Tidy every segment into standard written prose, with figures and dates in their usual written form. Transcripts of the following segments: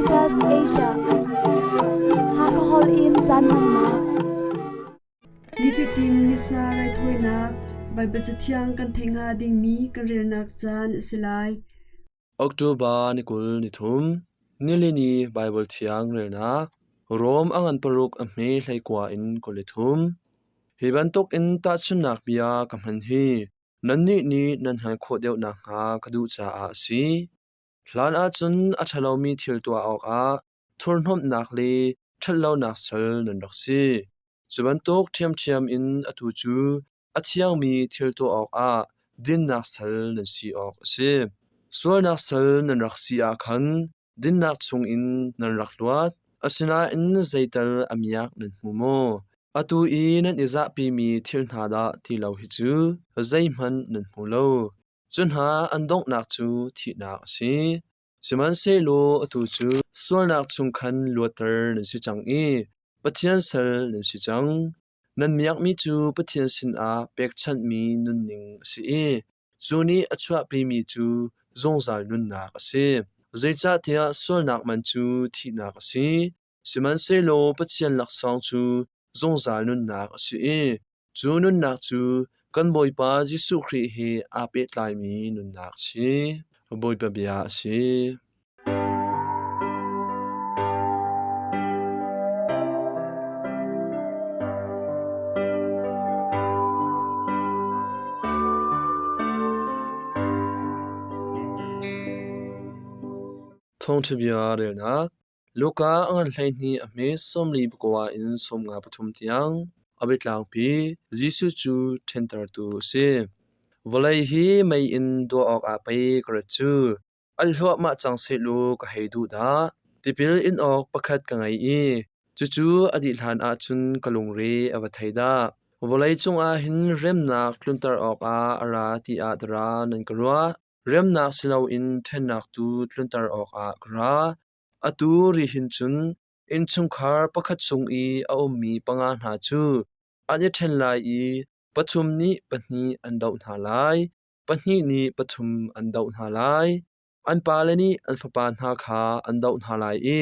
Adventist Asia. Hakha Hall in caan hmannak. Nifatin Missa raithawinak Baibal Cathiang kan theih hnga dingmi kan relnak caan a si lai. October ni 23, nilini Baibal Thiang relnak Rom a ngan paruk a hme hleikua in 23. Hi bantuk in tahchunhnak bia ka hman hi nannih nih nan hngalh khawh deuh nakhnga ka duh caah a si. Hlan ahcun a ṭhalomi thil tuah awkah thurhhnawmhnak le ṭhatlonak sal nan rak si. Cu bantuk ṭhiamṭhiam in atu cu a thiangmi thil tuah awkah dinnak sal nan si awk a si. Sualnak sal nan rak si ah khan dinnak chungin nan rak luat. Asinain zeital a miak nan hmu maw? Atu i nan i zahpimi thil hna dah ti lo hi cu zeihmanh nan hmu lo. Cu hna an donghnak cu thihnak a si. Sihmanhsehlaw atu cu sualnak chung khan luatter nan si cang i Pathian sal nan si cang. Nan miakmi cu Pathian sinah pekchanhmi nunning a si i cu nih a chuahpimi cu zungzal nunnak a si. Zeicahtiah sualnak man cu thihnak a si, sihmanhsehlaw Pathian laksawng cu zungzal nunnak a si i cu nunnak cu kan Bawipa Jesuh Khrih he aa pehtlaimi nunnak a si. Bawipa bia a si. Thawngṭha bia relnak Luka a ngan 12 a hme 44 in 53 tiang a biatlangpi Jesuh cu ṭhentertu a si. Vawlei hi mei in duah awkah pei ka rat cu. Alh hluahmah cang sehlaw ka hei duh dah. Tipil in awk pakhat ka ngei i cucu a dih hlan ahcun ka lungre a va thei dah. Vawlei cungah hin remnak tlunter awkah a ra tiah dara nan ka ruah. Remnak si loin ṭhennak tu tlunter awkah ka ra. Atu ri hin cun innchungkhar pakhat chung i a ummi panga hna cu an i ṭhen lai i pathum nih pahnih an doh hna lai, pahnih nih pathum an doh hna lai. An pale nih an fapa hna kha an doh hna lai i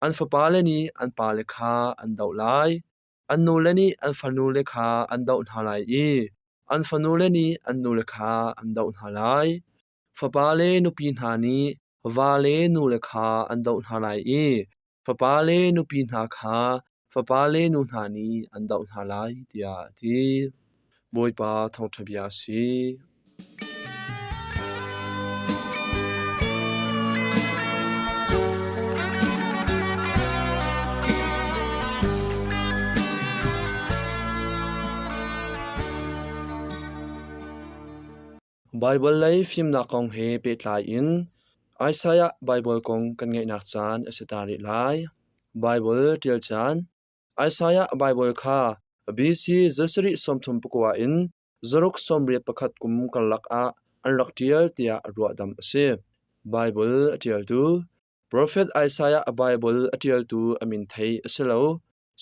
an fapale nih an pale kha an doh lai. An nule nih an fanule kha an doh hna lai i an fanule nih an nule kha an doh hna lai. Fapa le nupi hna nih va le nule kha an doh hna lai i fapa le nupi hna kha fapa le nu hna nih an doh hna lai, tiah a ti. Bawipa thawngṭha bia a si. Baibal lei fimnak kong he pehtlai in Isaiah Baibal kong kan ngaihnak caan a si ta rih lai. Baibal ṭial caan Isaiah Baibal kha BC zasarih 39 in zaruk 81 kum karlak ah an rak ṭial tiah ruahdamh a si. Baibal a ṭialtu Profet Isaiah Baibal a ṭialtu a min theih a si lo.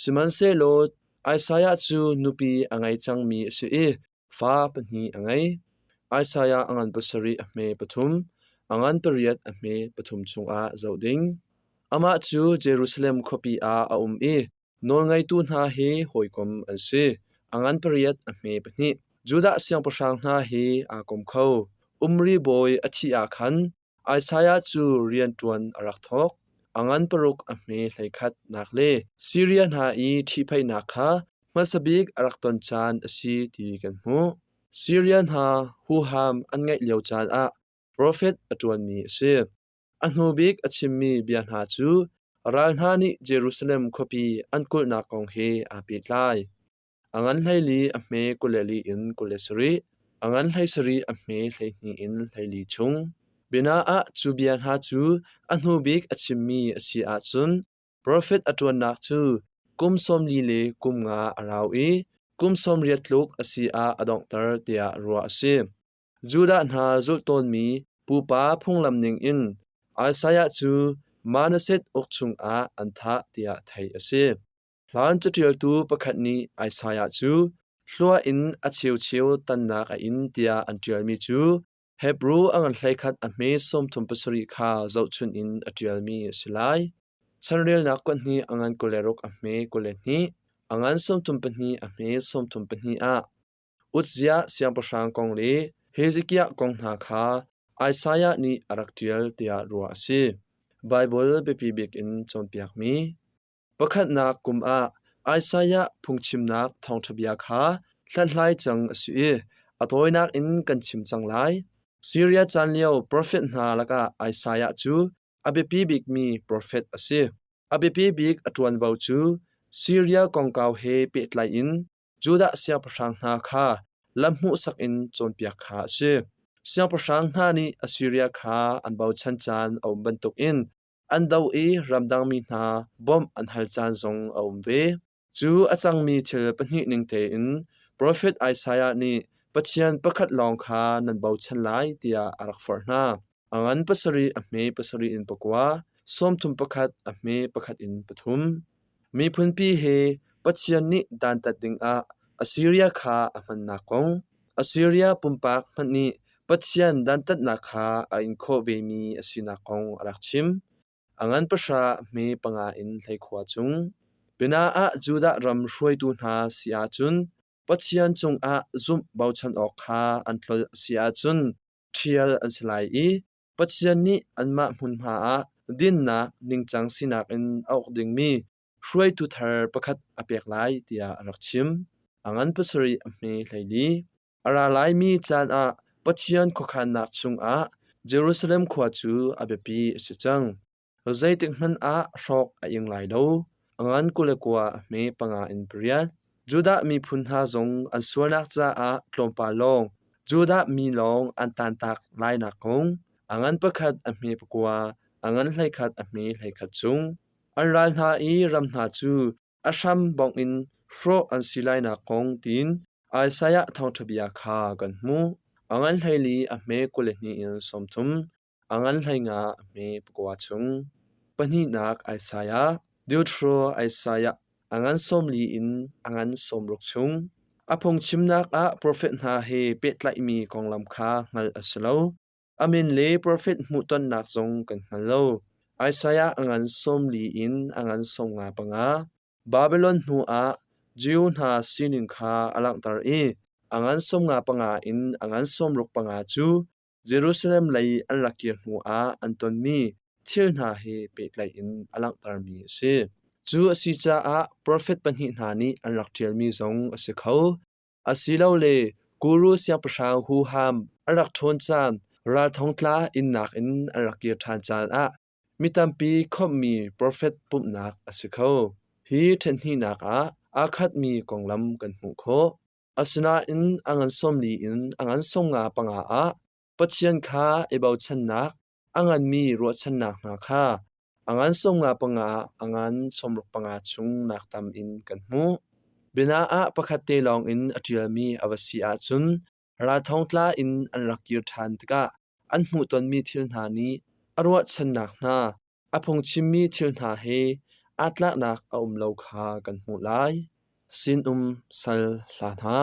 Sihmanhsehlaw Isaiah cu nupi a ngei cangmi a si i fa pahnih a ngei. Isaiah a ngan pasarih a hme pathum, a ngan pariat a hme pathum chungah zoh ding. Amah cu Jerusalem khuapi ah a um i nawlngeitu hna hi hawikom an si. A ngan pariat a hme pahnih. Judah siangpahrang hna hi aa kom kho. Umri bawi a thih ah khan Isaiah cu rianṭuan a rak thawk. A ngan paruk a hme 11 nak le Siria hna i ṭhihphaihnak kha hmasa bik a rak ton caan a si ti kan hmuh. Siria hna huham an ngeih lio caan ah profet a ṭuanmi a si. A hnu bik a chimmi bia hna cu ral hna nih Jerusalem khuapi an kulhnak kong he aa pehtlai. A ngan 14 a hme 24 in 27, a ngan 17 a hme 12 in 14 chung. Biana ah cu bia hna cu a hnu bik a chimmi a si ahcun profet a ṭuannak cu kum 40 le kum nga a rau i kum 80 tluk a si ah a donghter tiah ruah a si. Judah hna zulh tawnmi pupa phunglam ningin Isaiah cu Manasseh uk chungah an thah tiah theih a si. Hlan caṭialtu pakhat nih Isaiah cu hlua in a cheucheu tannak a in tiah an ṭialmi cu Hebru a ngan 11 a hme 37 kha zohchunh in a ṭialmi a si lai. Chanrelnak kuathnih a ngan 26 a hme 22, a ngan 32 a hme 32 ah Uzziah siangpahrang kong le Hezekiah kong hna kha Isaiah nih a rak ṭial tiah ruah a si. Baibal biapi bik in cawnpiakmi Pakhatnak kum ah Isaiah phungchimnak thawngṭha bia kha hlathlai cang a si i a tawinak in kan chim cang lai. Siria caan lio profet hna lakah Isaiah cu a biapi bikmi profet a si. A biapi bik a ṭuanvo cu Siria kongkau he pehtlai in Judah siangpahrang hna kha lam hmuhsak in cawnpiak kha a si. Siangpahrang hna nih Assiria kha an bochan caan a um bantukin an do i ramdangmi hna bawmh an hal caan zong a um ve. Cu a cangmi thil pahnih ning tein profet Isaiah nih Pathian pakhat lawng kha nan bochan lai tiah a rak forh hna. A ngan pasarih a hme pasarih in pakua, 31 a hme pakhat in pathum. Miphunpi he Pathian nih dantat dingah Assiria kha a hmannak kong, Assiria pumpak hmanh nih Pathian dantatnak kha a in khawh vemi a sinak kong a rak chim. A ngan pahra hme panga in hleikhua cung. Bina ah Judah ram hruaitu hna si ahcun Pathian cungah zumh bochan awk kha an tlolh a si ahcun ṭhial an si lai i Pathian nih anmah hmunhma ah dinnak ningcang sinak in a uk dingmi hruaitu thar pakhat a pek lai tiah a rak chim. A ngan pasarih a hme 14. A ra laimi caan ah Pathian khuakhannak chungah Jerusalem khua cu a biapi a si cang. Zeitik hmanh ah hrawk a ing lai lo. A ngan 29 a hme panga in pariat. Judah miphun hna zong an sualnak caah tlawmpal lawng Judah mi lawng an tantak lainak kong a ngan pakhat a hme pakua, a ngan 11 a hme 11 cung. An ral hna i ram hna cu a hram bongh in hrawh an si lainak kong tiin Isaiah thawngṭha bia kha kan hmuh. A ngan 14 a hme 22 in 30. A ngan 15 a hme pakua chung. Pahnihnak Isaiah, Deutero Isaiah, a ngan 40 in a ngan 60 chung. A phungchimnak ah profet hna he pehtlaihmi konglam kha hngalh a si lo. A min le profet hmuhtonnak zong kan hngal lo. Isaiah a ngan 40 in a ngan 55. Babilon hnuah Jew hna sining kha a langhter i a ngan 55 in a ngan 65 cu Jerusalem lei an rak kir hnuah an tonmi thil hna he pehtlaih in a langhtermi a si. Cu a si caah profet pahnih hna nih an rak ṭialmi zong a si kho. Asilole Guru siangpahrang huham an rak ṭhawn caan ral thongtla innak in an rak kir ṭhan caan ah mi tampi khawmhmi profet pumhnak a si kho. Hi ṭhenhnihnak ah aa khatmi konglam kan hmuh khawh. Asinain a ngan 40 in a ngan 55 ah Pathian kha i bochannak a nganmi ruahchannak hna kha a ngan 55 a ngan 65 chung nak tam in kan hmuh. Bina ah pakhat te lawngin a ṭialmi a va si ahcun ral thongtla in an rak kir ṭhan tikah an hmuhtonmi thil hna nih a ruahchannak hna A phungchimmi thil hna he aa tlaknak a um lo kha kan hmuh lai. Sinum sal hla hna.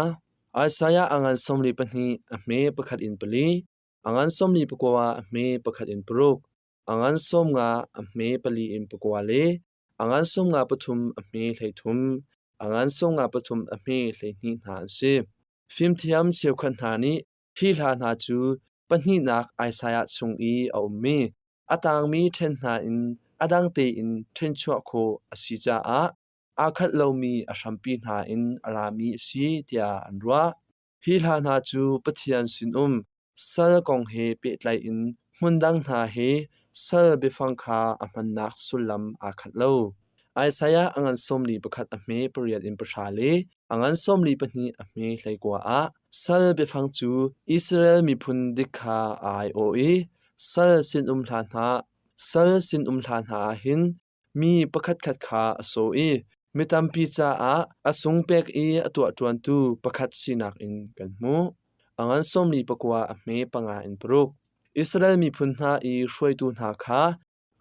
Isaiah a ngan 42 a hme pakhat in pali, a ngan 49 a hme pakhat in paruk, a ngan 50 a hme pali in pakua le a ngan 53 a hme 13, a ngan 53 a hme 12 hna an si. Fimthiam cheukhat hna nih hi hla hna cu pahnihnak Isaiah chung i a ummi a tangmi ṭhen hna in a dang tein ṭhenchuah khawh a si caah aa khat lomi a hrampi hna in a rami a si tiah an ruah. Hi hla hna cu Pathian sinum sal kong he pehtlai in hmundang hna he sal biafang kha a hmannak sullam aa khat lo. Isaiah a ngan 41 a hme pariat in pahra le a ngan 42 a hme 19 ah sal biafang cu Israel miphun dik kha a aiawh i Sal sinum hla hna sal sinum hla hna ah hin mi pakhatkhat kha a sawh i mi tampi caah a sung pek i a tuahṭuantu pakhat sinak in kan hmuh. A ngan 49 a hme panga in paruk. Israel miphun hna i hruaitu hna kha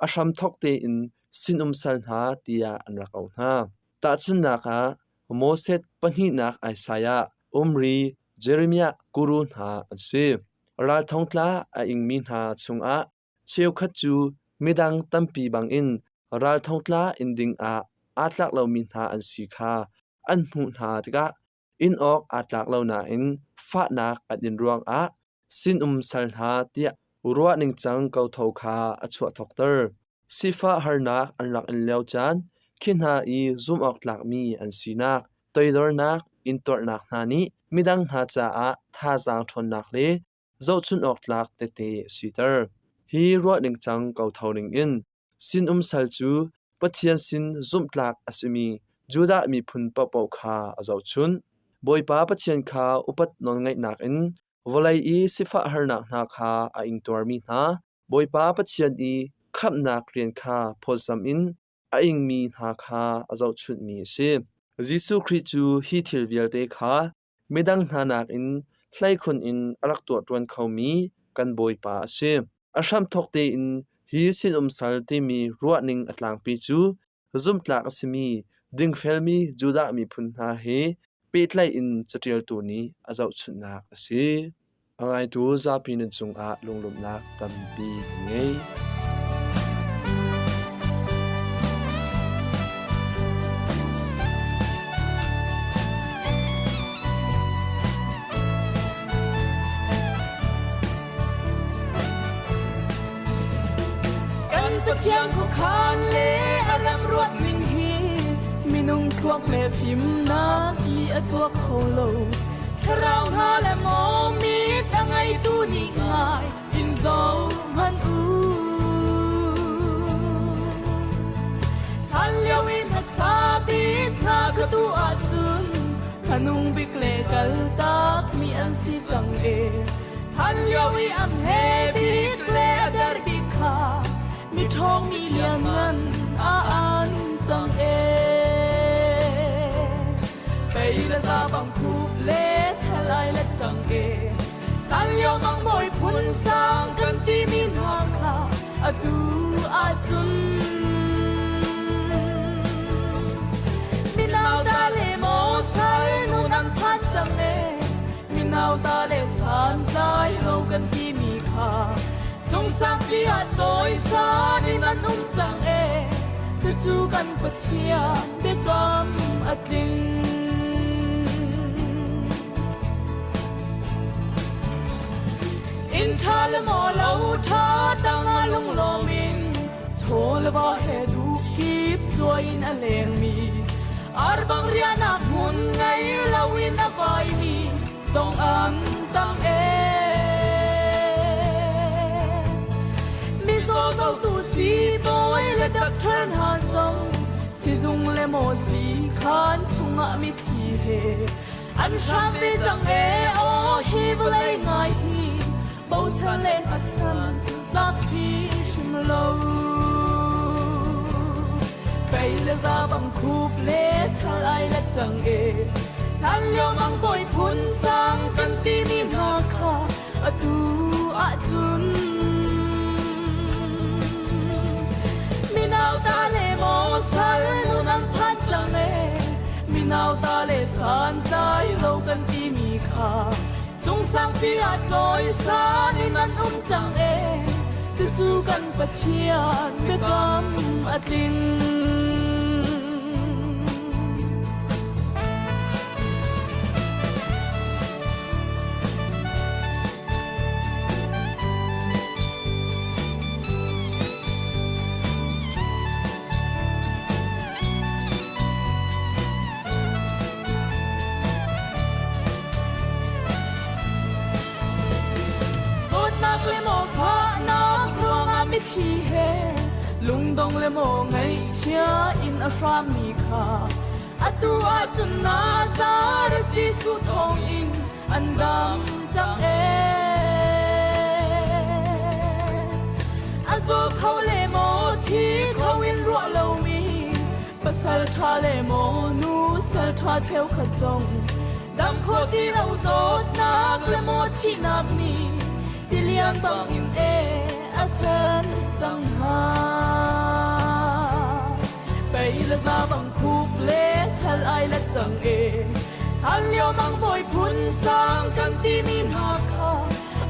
a hramthawk tein sinum sal hna tiah an rak auh hna. Tahchunhnak ah, Moses pahnihnak Isaiah, Omri, Jeremiah, Guru hna an si. Ral thongtla a ingmi hna chungah cheukhat cu midang tampi bangin ral thongtla inn dingah aa tlak lomi hna an si kha an hmuh hna tikah inn awk aa tlak lo nain fahnak an in ruangah sinum sal hna tiah ruah ningcang kotho kha a chuah thawkter. Sifah harnak an rak in lio caan khi hna i zumhawk tlakmi an sinak, toidornak, intuarnak hna nih midang hna caah thazaang ṭhawnnak le zohchunh awk tlak tete a siter. Hi ruah ningcang kotho ningin sinum sal cu Pathian sin zumhtlak a simi Judah miphun paohpaoh kha a zohchunh. Bawipa Pathian kha upat nawlngaihnak in vawlei i sifah harnak hna kha a ingtuarmi hna Bawipa Pathian i khamhnak rian kha phawtzamh in a ingmi hna kha a zohchunhmi a si. Jesuh Khrih cu hi thil vialte kha midang hna nakin hleikhun in a rak tuahṭuan khomi kan Bawipa a si. A hramthawk tein hi sinum sal timi ruahning a tlangpi cu zumhtlak a simi dingfelmi Judah miphun hna he pehtlaih in caṭialtu nih a zohchunhnak a si. A ngaitu zapi nan cungah lunglawmhnak tampi kan ngei. Kan Pathian khuakhan le a ram ruat ning hi minung thluak le fimnak i a tuak kho lo. Thlarau hna le maw mit a ngeitu nih ngai in zo hmanh u. Hlan lio i hmasa bik hna kha tu ahcun hmanung bik le kaltak mi an si cang e. Hlan lio i am he bik le a der bik kha mi ṭhawng mi lianngan a an cang e. Pei le za bang khup le thel ai let cang e. Hlan lio mang bawi phun sang kan timi hna kha atu ahcun minau ta le maw sal nun an phan cang e. Minau ta le santlai lo kan timi kha cung sangpi ah cawisan in an um cang e. Cucu kan Pathian biakam a tling. Inn ṭha le maw lo ṭha tangah lunglawm in chaw le va he duh kip cuai in a lengmi arbang riahnak hmun ngei loin a vaimi zong an tam e. Mizaw zohtu siibawi le doctor hna zong sizung le maw siikhaan chungah mitthli he an hram ve cang e. Aw hi vawlei ngai hi bochan le hngatchan tlak si hrim lo. Pei le za bang khup le thal ai let cang e. Hlan lio mang bawi phun sang kan timi hna kha atu ahcun minau ta le maw sal nun an phan cang e. Minau ta le santlai lo kan timi kha cung sangpi ah cawisan in an um cang e. Cucu kan Pathian biakam a tling. Zawtnak le maw fahnak ruangah mitthli he lungdong le maw ngaihchia in a hrammi kha atu ahcun Nazareth Jesuh thawngin an dam cang ee. A zaw kho le maw thi kho in ruah lomi pasal ṭha le maw nu sal ṭha cheukhat zong dam kho ti lo zawtnak le maw thihnak nih tilian bangin e a fen cang hna. Pei le za bang khup le thal ai let cang e. Hlan lio mang bawi phun sang kan timi hna kha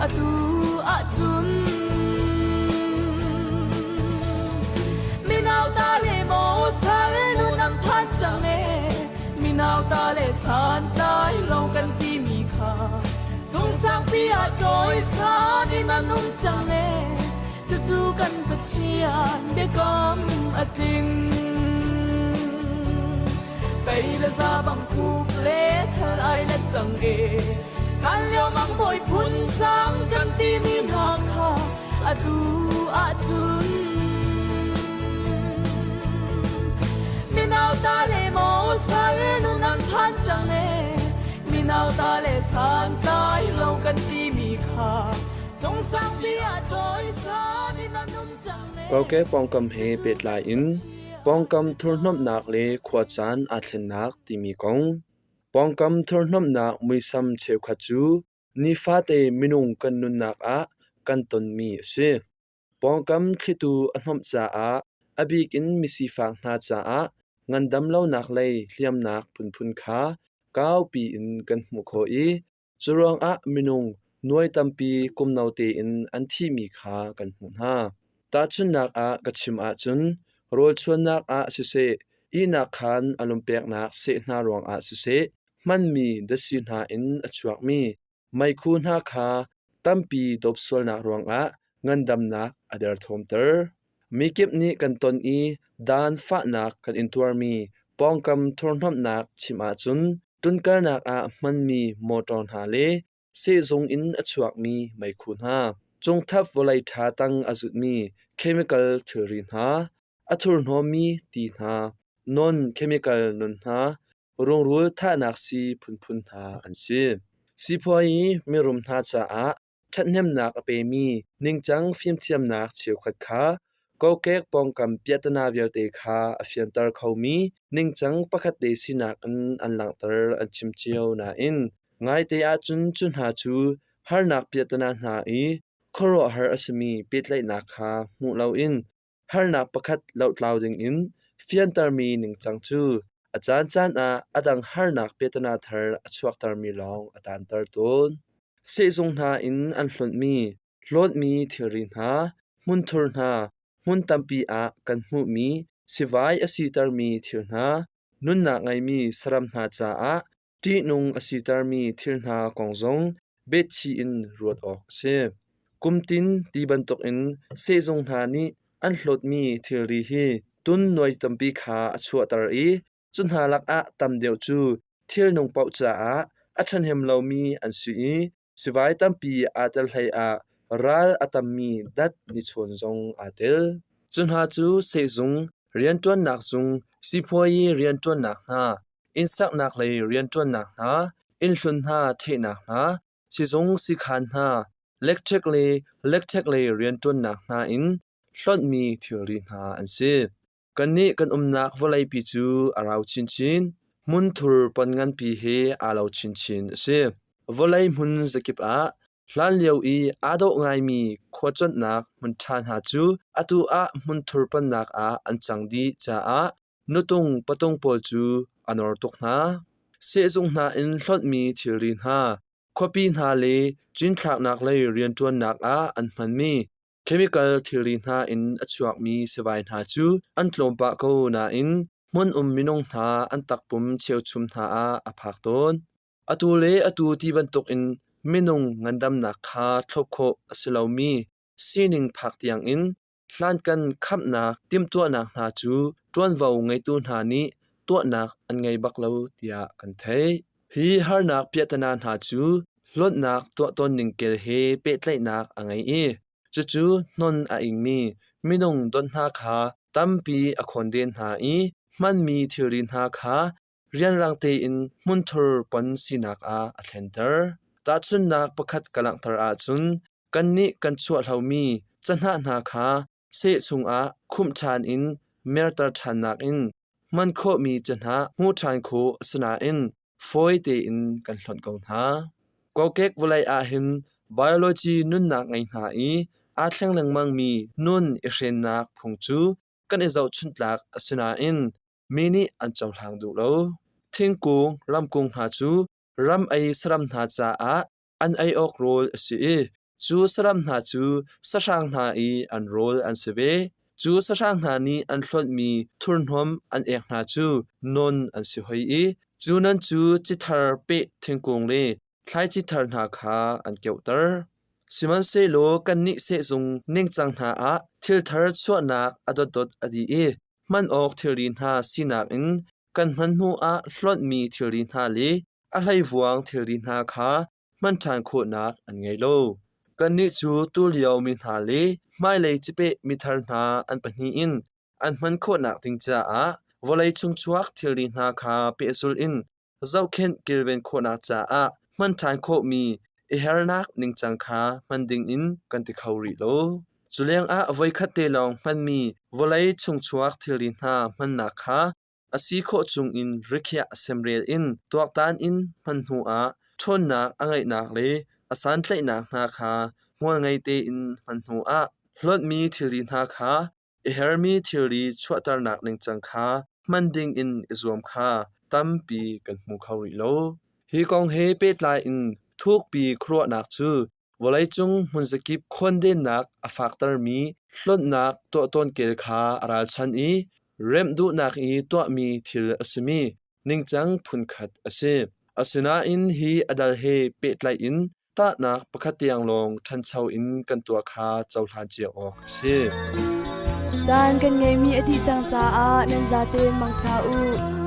atu ahcun minau ta le Minauta le santlai lo kan timi kha cung sangpi ah cawisan in an um cang e. Cucu kan Pathian biakam a tling. Pei le za bang phuk le thal ai let cang e. Kan lio mang bawi phun sang kan timi hna kha atu ahcun minauta le maw sal nun an phan cang e. Minauta le santlai lo kan timi kha cung sangpi ah cawisan in an um cang e. Kokek pawngkam he pehtlai in pawngkam thurhnomhnak le khuacaan aa thlennak timi kong. Pawngkam thurhnomhnak muisam cheukhat cu nifate minung kan nunnak ah kan tonmi a si. Pawngkam thlitu a hnomh caah a bik in misifak hna caah ngandam lonak lei hliamnak phunphun kha kaupi in kan hmuh khawh i curuangah minung nuai tampi kum no tein an thihmi kha kan hmuh hna. Tahchunhnak ah ka chim ahcun rawlchuannak ah siseh, ihnak khaan a lumpeknak seh hna ruangah siseh, hmanmi datsi hna in a chuakmi meikhu hna kha tampi dawp sualnak ruangah ngandamnak a derthawmter. Mikip nih kan ton i dan fahnak kan intuarmi pawngkam thurhnomhnak chim ahcun tunkalnak ah hmanmi motor hna le sehzung in a chuakmi meikhu hna, cungthap vawlei ṭha tang a zutmi chemical thilri hna, a thurhnawmmi ti hna, non-chemical nun hna, rungrul thahnak sii phunphun hna an si. Sipuayi mirum hna caah ṭhathnemnak a pemi ningcang fimthiamnak cheukhat kha kokek pawngkam piahtana vialte kha a fianter khomi ningcang pakhat te sinak in an langhter an chim cio nain ngaite ahcun cu hna cu harnak piahtana hna i khuaruahhar a simi pehtlaihnak kha hmuh loin Harnak pakhat lohtlau dingin fiantermi ningcang cu a caancaan ah a dang harnak piahtana thar a chuaktermi lawng a taanter tawn. Sehzung hna in an hlonhmi, hlawtmi thilri hna, hmunthur hna, hmun tampi ah kan hmuhmi sivai a sitermi thil hna, nunnak ngeimi saram hna caah ṭihnung a sitermi thil hna kong zong betchih in ruat awk a si. Kumtin ti bantukin sehzung hna nih an hlawtmi thilri hi tun nuai tampi kha a chuahter i cu hna lakah tam deuh cu thilnung paoh caah a ṭhahnem lomi an si i sivai tampi aa tel hleiah ral a tammi dat nichawn zong aa tel. Cu hna cu sehzung, rianṭuannak zung, sipuayi rianṭuannak hna, innsaknak lei rianṭuannak hna, innhlun hna ṭhehnak hna, sizung sikhan hna, lekṭhek le lekṭhek lei rianṭuannak hna in hlonhmi thilri hna an si. Kannih kan umnak vawleipi cu a rau chinchin, hmunthur pon nganpi he aa lo chinchin a si. Vawlei hmun zakip ah hlanlio i aa dawh ngaimi khua cawnhnak hmun ṭha hna cu atu ah hmunthur ponnak ah an cang dih caah nutung patung pawl cu a nor tuk hna. Sehzung hna in hlonhmi thilri hna, khuapi hna le cinthlaknak lei rianṭuannak ah an hmanmi chemical thilri hna in a chuakmi sivai hna cu an tlawm pah ko nain hmun um minung hna an takpum cheuchum hna ah a phak tawn. Atu le atu ti bantukin minung ngandamnak kha thlop khawh a si lomi sining phak tiangin hlankan khamhnak timhtuahnak hna cu ṭuanvo ngeitu hna nih tuahnak an ngei bak lo tiah kan theih. Hi harnak piahtana hna cu hlawtnak tuah tawn ning kel he pehtlaihnak a ngei i cucu hnon a ingmi minung dawt hna kha tampi a khawnden hna i hmanmi thilri hna kha rianrang tein hmunthur pon sinak ah a thlenter. Tahchunhnak pakhat ka langhter ahcun kannih kan chuahlomi cahnah hna kha seh chungah khumh ṭhan in merter ṭhannak in hman khawhmi cahnah hmuh ṭhan khawh a si nain fawi tein kan hlonh ko hna. Kokek vawlei ah hin biology nunnak ngei hna i aa thleng lengmangmi nun i hrennak phung cu kan i zohchunh tlak a si nain mi nih an cohlang duh lo. Thingkung, ramkung hna cu ram ei saram hna caah an ei awk rawl a si i cu saram hna cu sahrang hna i an rawl an si ve. Cu sahrang hna nih an hlonhmi thurhnawm an ek hna cu non an si hoi i Cu nan cu ci thar peh thingkung le thlaici thar hna kha an keuhter. Sihmanhsehlaw kannih sehzung ningcang hna ah thil thar chuahnak a dotdot a dih i hman awk thilri hna sinak in kan hman hnuah hlonhmi thilri hna le a hleivuang thilri hna kha hman ṭhan khawhnak an ngei lo. Kannih cu tulio mi hna le hmailei cipeh mithar hna an pahnih in an hman khawhnak ding caah vawlei chungchuak thilri hna kha pehzulh in zohkhenh kilven khawhnak caah hman ṭhan khawhmi i hernak ningcang kha hman dingin kan ti kho rih lo. Culengah voikhat te lawng hmanmi vawlei chungchuak thilri hna hmannak kha a si khawh chungin rikhiah semrel in tuaktan in hman hnuah ṭhawnnak a ngeihnak le a santlaihnak hna kha hmualngei tein hman hnuah hlonhmi thilri hna kha i hermi thilri chuahternak ningcang kha hman dingin i zuam kha tampi kan hmu kho rih lo. Hi kong he pehtlai in thukpi khuaruahnak cu vawleicung hmunzakip khawndennak a faktermi hlonhnak tuahtawn kel kha a ralchan i remh duhnak i tuahmi thil a simi ningcang phunkhat a si. Asinain hi a dal he pehtlaih in tahnak pakhat tiang lawng ṭhancho in kan tuah kha cohlan cio awk a si. Caan kan ngeimi a dih cang caah nan zaten mangṭha u.